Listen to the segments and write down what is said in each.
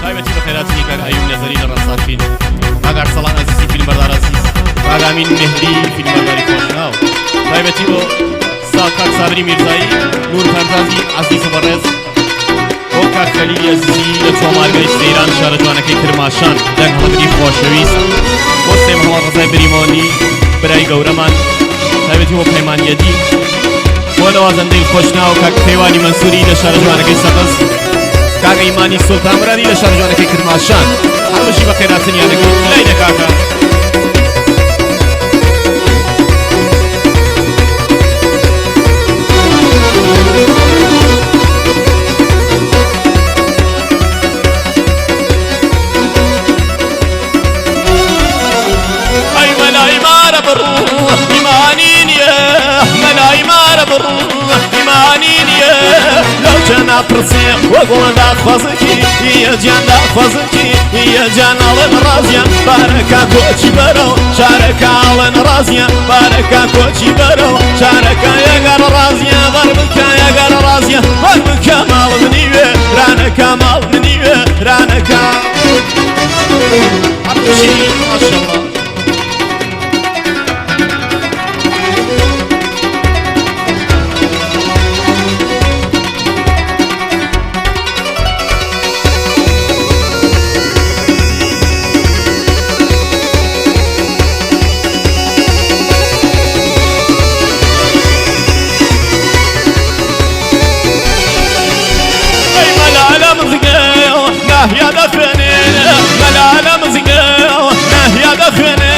تایبەتی بە خێراتنی کاک ئەیوب نەزەری لە ڕەسافین، کاک ئەرسەڵان ئەزیزی فیلمبەردار ئەزیز، کاک ئامین مێهری فیلمبەرداری خۆشناو، تایبەتی بۆ سا کاک سابری میرزایی، نور پەرزازی عەزیز و بەڕێز، بۆ کاک خەلیلی ئەزیزی لە چۆمارگای سەیران شارە جوانەکەی کرماشان، دەنگ هەڵگری خۆشەویست، بۆ سێ محەمەد ڕەزای بریمۆنی برای گەورەمان، تایبەتی بۆ پەیمان یەدی، بۆ نەوازەندەی خۆشناو کاک پەیوانی مەنسووری لە شارە جوانەکەی سەقز، کاک ئیمانی سوڵتان مرادی لە شارە جوانەکەی کرماشان، هەر بژی بە خێراتنیان دەکەین لای دەکاکە. ئەی مەلای مارە بڕ ئیمانی نییە، مەلای مارە بڕ ئیمانی نییە، لەو جەنا پرسێ وەگوڵە داخوازکی یە گیان داخوازکی یە گیان ئەڵێن ڕازیە بارەکە کۆچی بەرەو شارەکە، ئەڵێن ڕازیە بارەکە کۆچی بەرەو شارەکە، یەگەر ڕازیە بەر بکە، یەگەر ڕازیە بەر بکە ماڵ منیوێ رانەکە، ماڵ منیوێ رانەکە. ماشاءالله. ئەی مەلالە مزگە ناهیا دەخوێنێ، مەلالە مزگە ناهیا دەخوێنێ،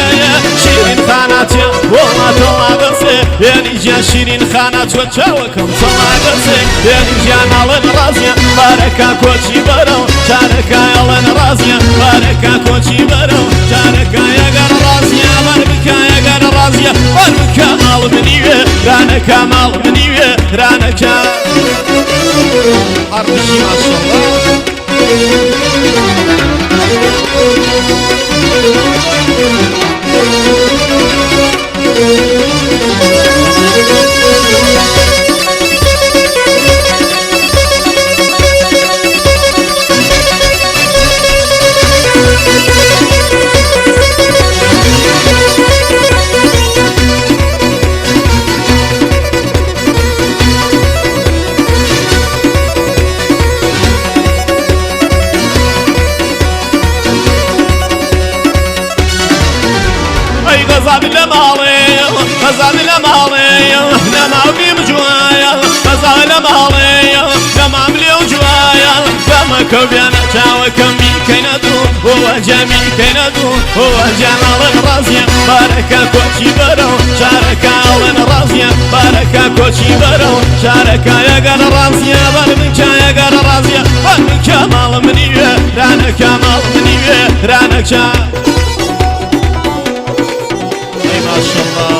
شیرین خاناتیە وڵا تۆڵا دەسێ یعنی گیان، شیرین خانە چوە چاوەکەم تۆڵا دەسێ یعنی گیان، ئەڵێن ڕازیە بارەکە کۆچی بەرەو چارەکە، ئەڵێن ڕازیە بارەکە کۆچی بەرەو چارەکە، یەگەر ڕازیە بەر بکە، یەگەر ڕازیە بەر بکە ماڵ منیوێ رانەکە، ماڵ منیوێ رانەکە. هەر بژی ماشەڵڵا. ئەی غەزال لە ماڵێ، غەزال لە ماڵێ نەماویم جوایە، غەزال لە ماڵێ نەمام لێو جوایە، بەمەکە بیانە چاوەکەم بیکەینە دوو هۆوە جامی کەینە دوو هۆوە جاناڵێن ڕازیە بارەکە کۆچی بەرەو شارەکە، ئەڵێن ڕازیە بارەکە کۆچی بەرەو شارەکە، یەگەر ڕازیە بەر بکە، یەگەر ڕازیە بەر بکە ماڵ منیوێ رانەکە، ماڵ منیوێ رانەکە. ئەی ماشەڵڵا.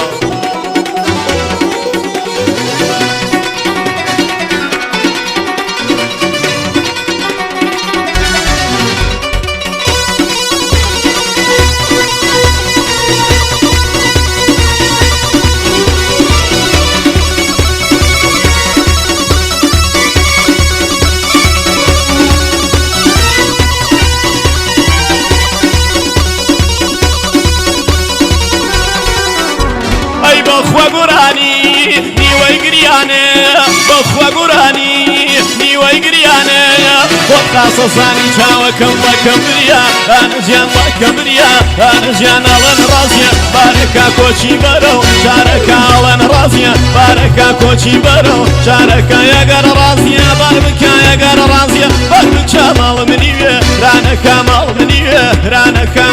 ئەی بەخوا گۆرانی نیوەی گریانێ، بەخوا گۆرانی نیوەی گریانێ، خۆ خاسە زانی چاوەکەم بەکەم بریا ئانە گیان، بەکەم بریا ئانە گیان، ئەڵێن ڕازیە بارەکە کۆچی بەرەو شارەکە، ئەڵێن ڕازیە بارەکە کۆچی بەرەو شارەکە، یەگەر ڕازیە بەر بکە، یەگەر ڕازیە بەر بکە ماڵ منیوێ رانەکە، ماڵ منیوێ رانەکە.